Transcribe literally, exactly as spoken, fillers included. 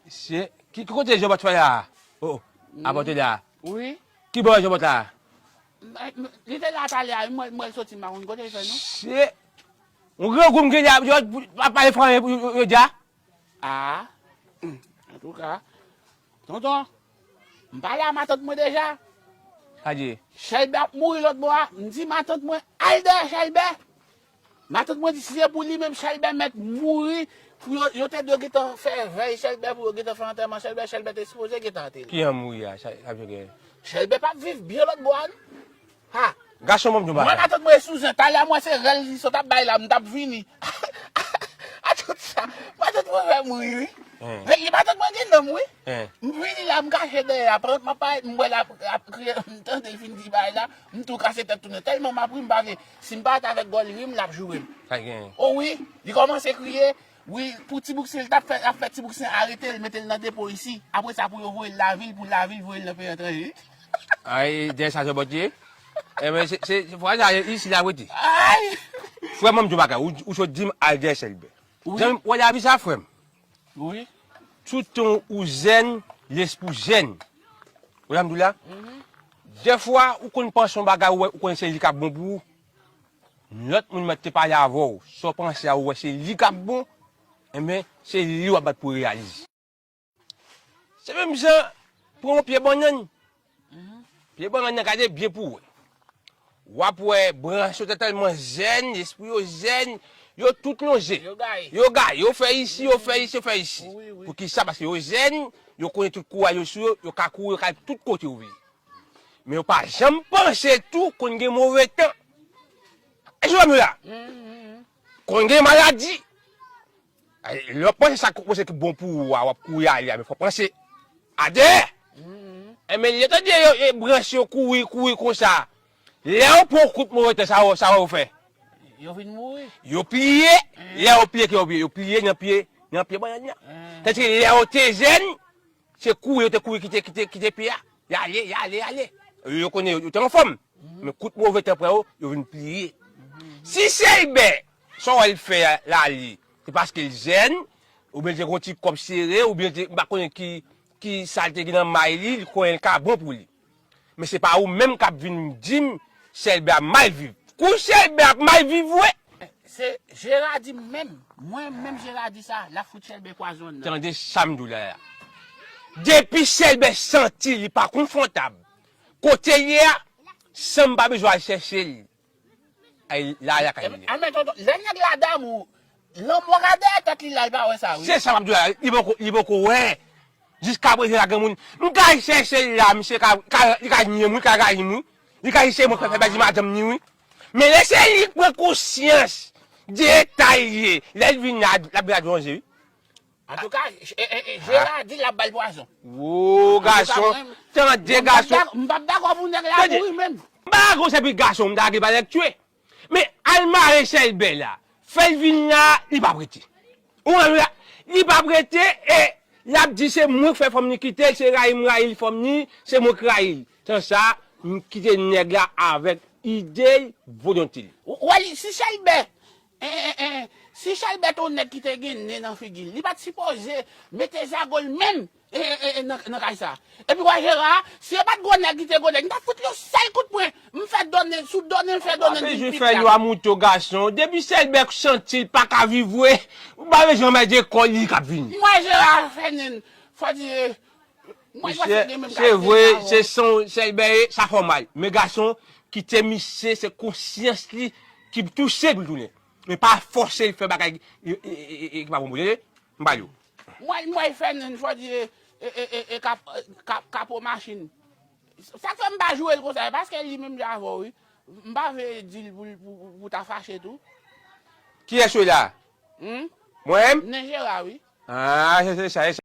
Se, ki, ki kote Jobòt fè la? Oh, apòte la. Wi. Ki bò Jobòt la? Li te la talè a, mwen, mwen soti, m pa konn kote l fè, non. Se, yon grangou m gen la, yo, yo, pa pale franse pou yo, yo, yo di a. Ah. Antouka, tonton, m pale a matant mwen deja. Sa di? Chèlbè ap mouri lòt bò a. M di matant mwen, al dèyè Chèlbè. Matant mwen di si se pou li menm, Chèlbè mèt mouri. Pou yo, yo te dwe gentan fè vèy Chèlbè, pou yo gentan fè antèman Chèlbè. Chèlbè te sipoze gentan antere. Ki an mouri a? Sa, sa vle di? Chèlbè p ap viv byen lòt bò a, non. Ha! Gason, ban m di w yon bagay. Mwen matant mwen sou zen, talè a mwen se rèl li sot ap bay la, m t ap vini. A tout sa, matant mwen fè m ri, wi. Men li matant mwen gen nanm, wi. M vini la, m kache dèyè a, pandan m ap pale, m wè l ap, ap kriye, m tande l fin di bagay la, m tou kase tèt tounen. Tèlman m ap ri, m pa vle, si m pa ret avèk Gòl ri m, l ap joure m. Sa gen? O wi, li kòmanse kriye, wi, pou Ti Bouksen, l t ap fè, ap fè Ti Bouksen arete l, mete l nan depo isi. Apre sa, pou yo voye l lavil, pou lavil voye l nan peyi etranje. Ay, dèyè sa Jobòt ye. Enben, se, se, se fwa sa, isi la rete. Ay! Frè m, ban m di w yon bagay, ou, ou sot di m al dèyè Chèlbè. Wi. Zanmi m, w wè lavi sa, frè m? Wi. Toutan ou jèn, lespri w jèn. Ou wè sa m di w la? Dèfwa, ou konn panse yon bagay, ou wè, ou konnen se li k ap bon pou ou. Lòt moun mèt te pale avè w, sa w panse a, ou wè se li k ap bon, enben, se li w ap bat pou reyalize. Se menm jan, pran yon pye bannann. Pye bannann nan, gade byen pou w wè. W ap wè branch yo te tèlman jèn, lespri yo jèn, yo tout lonje. Yo gaye. Yo gaye, yo fè isi, yo fè isi, yo fè isi. Wi, wi. Poukisa? Paske yo jèn, yo konnen tout kouraj yo sou yo, yo ka kouri, yo ka al tout kote yo vle. Men yo pa janm panse tou konn gen move tan. Èske w wè m la? Konn gen maladi. Ay, lè w ap panse sa k, panse ki bon pou ou a, w ap kouri ale a, men fò w panse a dèyè. Enben, lè tande yo, e, branch yo kouri, kouri konsa. Lè yo pran yon kout move tan, sa yo, sa yo fè? Yo vin mouri. Yo pliye. Lè yo pliye, ki yo pliye? Yo pliye nan pye, nan pye bannann nan. Tandiske lè yo te jèn, se kouri, yo te kouri kite, kite, kite pye a. Y ale, y ale, y ale. Yo konnen yo, yo te anfòm. Men kout move tan pran yo, yo vin pliye. Si Chèlbè, sa w wè l fè la li, se paske l jèn, oubyen l te gen yon ti kòb sere, oubyen l te, m pa konnen ki, ki sa l te gen nan may li, li konnen l ka bon pou li. Men se pa ou menm k ap vin di m Chèlbè ap mal viv. Kou Chèlbè ap mal viv vre. Se Jera di m menm. Mwen menm Jera di sa, l ap fout Chèlbè pwazon nan. Tande sa m di w la a. Depi Chèlbè santi li pa konfòtab kote l ye a, san m pa bezwen al chèche l. Ay, la, la kay li. Anmè tonton, lè nèg la damou, lanmò ka dèyè tèt li la, li pa wè sa, wi. Se sa m ap di w la, li poko, li poko wè. Jiskaprezan la gen moun, m ka al chèche l la, misye ka, ka, li ka nye m, wi, li ka rayi m, wi. Li ka di se mwen k fè, fè bèl di madanm ni, wi. Men lè se li k pran konsyans de eta l ye, lè l vin la, l ap vin la danje, wi. Antouka, e, e, e, Jera di l ap ba l pwazon. Wo, gason, tande, gason. M p ap dakò pou nèg la mouri menm. M pa dakò se pi gason, m ta gen pa nèg tchwe. Men al mare Chèlbè la, fè l vin la, li p ap rete. Ou konprann la? Li p ap rete, e l ap di se mwen k fè fanm ni kite l, se rayi m rayi l fanm ni, se mwen k rayi l. San sa, m kite nèg la avèk ide l, volonte l. Ou wè li, si Chèlbè, e, e, e, si Chèlbè t on nèg ki te gen nen nan figi l, li pa t sipoze mete zago l menm. E, e, e, nan, nan kay sa. Epi wè Jera, si yo pa t gwo nèg ki te gwo nèg, m t ap fout li yon sèl kout pwen. M fè donnen, sou donnen, m fè donnen. Ou pa bezwen fè lwa mouton gason. Depi Chèlbè santi l pa ka viv vre, ou pa bezwen mèt de kò li k ap vini. M wè Jera fè nen, fò di, m wè se li menm k ap fè l. Misye, se vre, se san Chèlbè ye, sa fè w mal. Men gason, kite misye, se konsyans li ki touse pou l tounen. Men pa fòse l fè bagay ki, e, e, e, e, ki pa bon pou li. M ba yo. Mwen, mwen fè nen, fò di, e, e, e, e, e, kap, kap, kapo machin. Sa k fè m pa joure l konsa, e paske li menm jan avè w, wi. M pa vle di l pou, pou, pou, pou ta fache tou. Kiyès wi la? Hmm? Mwen menm? Nen Jera, wi. Ah, se, se sa, se sa.